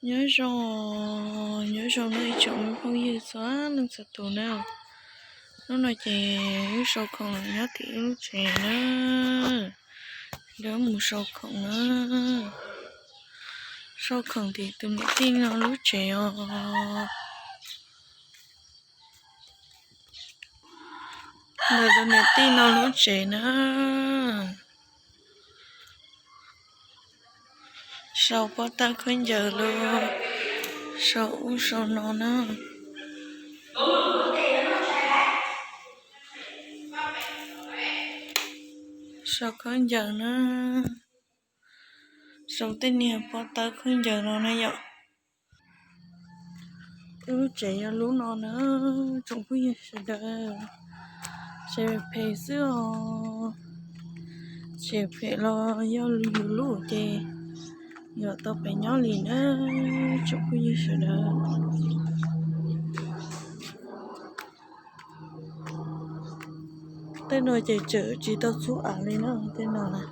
Nyob zoo, nyob zoo nawb ib tsoom phooj ywg txhua leej txhua tus na. Hnub no ces wb sau khoom los nyob tim wb lub tsev na. Lawv mus sau khoom na. Sau khoom tim tus niam tij no lub tsev os. Ntawm tus niam tij no lub tsev na. Sau pob tawb khaub ncaws los, sau ub sau no na. Sau khaub ncaws na. Sau tej niag pob tawb khaub ncaws no na yom. Wb lub tsev yog lub no na, tsoom phooj ywg sawv daws. Tsev phem xwb os. Tsev phem los yog yus lub ces yus tau pem nyob li na, tsoom phooj ywg sawv daws. Tej no ces tseem tsis tau txhub av li na, tej no na.